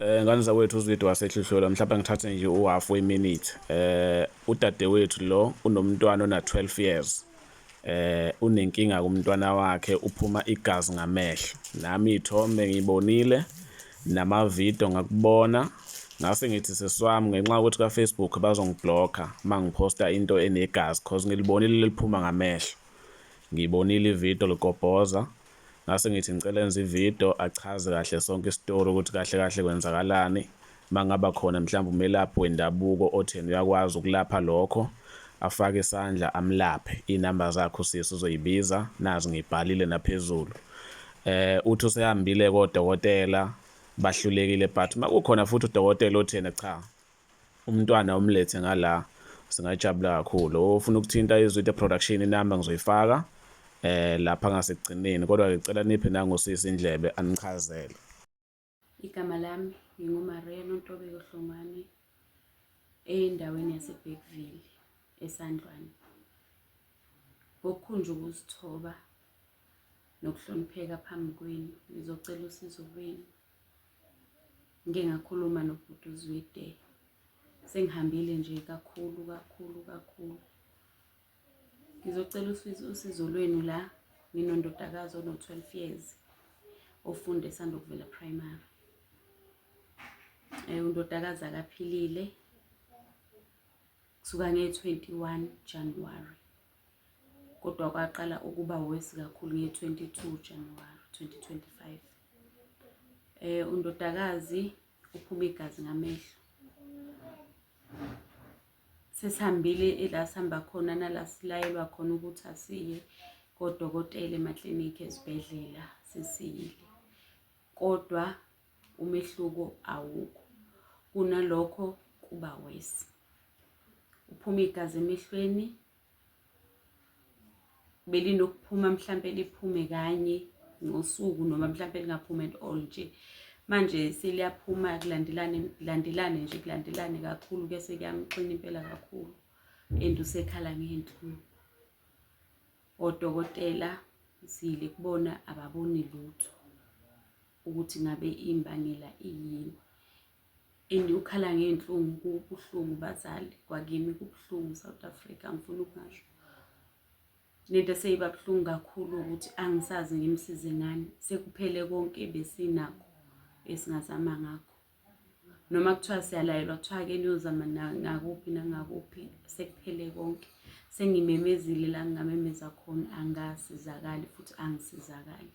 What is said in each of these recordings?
Ngane zakwethu, uZwide waseHluhluwe, mhlawumbe ngithathe nje u-half we-minute. Udadewethu lo unomntwana ona 12 years. Unenkinga kumntwana wakhe, uphuma igazi ngamehlo. Nami iy'thombe ngiyibonile, namavidiyo ngakubona. Ngase ngithi sisi wami, ngenxa yokuthi ka-Facebook bazongiblokha uma ngiphosta into enegazi, cause ngilibonile liphuma ngamehlo. Ngiyibonile ividiyo ligobhoza. Ngase ngithi ngicela enze ividiyo achaze kahle sonke isitori ukuthi kahle kahle kwenzakalani. Mangaba khona mhlawumbe umelaphi wendabuko othi yena uyakwazi ukulapha lokho, afake isandla amlaphe. Iy'namba zakhe usisi uzoyibiza, nazi ngiyibhalile naphezulu. Uthi usehambile kodokotela bahlulekile, but makukhona futhi udokotela othi yena cha, umntwana umlethe ngala, singajabula kakhulu. Ofuna ukuthinta iZwide Production, inamba ngizoyifaka lapha ngasekugcineni, kodwa ngicela niphe nangosisi indlebe anichazele. Igama lami nginguMaria Nontobeko Hlongwane, endaweni yaseBergville, eSandlwane. Ngokukhunja ukuzithoba nokuhlonipheka phambi kwenu, ngizocela usizo lwenu. Ngike ngakhuluma nobhuti uZwide, sengihambile nje kakhulu kakhulu kakhulu. Ngizocela usizo lwenu la, nginondodakazi ono-12 years ofunda esanda kuvela primary. Undodakazi akaphilile kusuka nge-21 January, kodwa kwaqala ukuba worse kakhulu nge-22 January 2025. Undodakazi uphuma igazi ngamehlo. Sesihambile la sihamba khona nala silayelwa khona ukuthi asiye kodokotela, emaklinikhi, ezibhedlela, sesiyile, kodwa umehluko awukho, kunalokho kuba worse. Uphuma igazi emehlweni, belinokuphuma mhlampe liphume kanye ngosuku noma mhlampe lingaphumi at all nje. Manje seliyaphuma kulandelane kulandelane nje, kulandelane kakhulu, bese kuyamxina impela kakhulu and usekhala ngey'nhlungu. Odokotela siyile kubona, ababoni lutho ukuthi ngabe imbangela iyini, and ukhala ngey'nhlungu, kubuhlungu bazali, kwakimi kubuhlungu South Africa, angifuni ukungasho. Lento eseyiba buhlungu kakhulu ukuthi angisazi ngimsize ngani, sekuphele konke ebesinakho esingazama ngakho. Noma kuthiwa siyalayelwa, kuthiwa ke niyozama ngakuphi nangakuphi, sekuphele konke. Sengimemezile la ngingamemeza khona, angasizakali futhi angisizakali.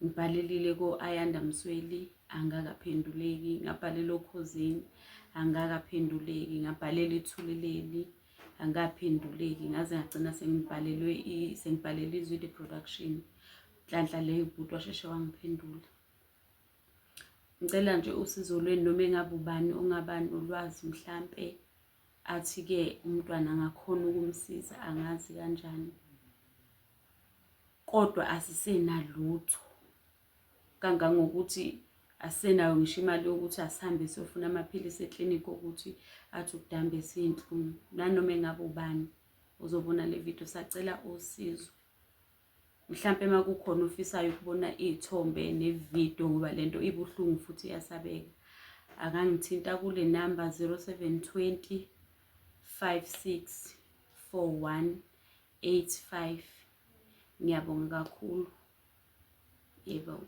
Ngibhalelile ko-Ayanda Msweli, angakaphenduleki. Ngabhalela oKhozini, angakaphenduleki. Ngabhalela iThuleleni, angikaphenduleki. Ngaze ngagcina sengibhalelwe sengibhalele iZwide Production. Nhlanhla leyo, ubhuti washeshe wangiphendula. Ngicela nje usizo lwenu, noma engabe ubani ongaba nolwazi mhlampe athi-ke umntwana angakhona ukumsiza, angazi kanjani, kodwa asisenalutho kangangokuthi asisenayo ngisho imali yokuthi asihambe siyofuna amaphilisi eklinikhi okuthi athi ukudambisa iy'nhlungu. Nanoma engabe ubani uzobona le video, sacela usizo. Mhlampe uma kukhona ofisayo ukubona iy'thombe nevidiyo, ngoba lento ibuhlungu futhi iyasabeka, akangithinta kule namba 0720 56 41 85. Ngiyabonga kakhulu. Yebo.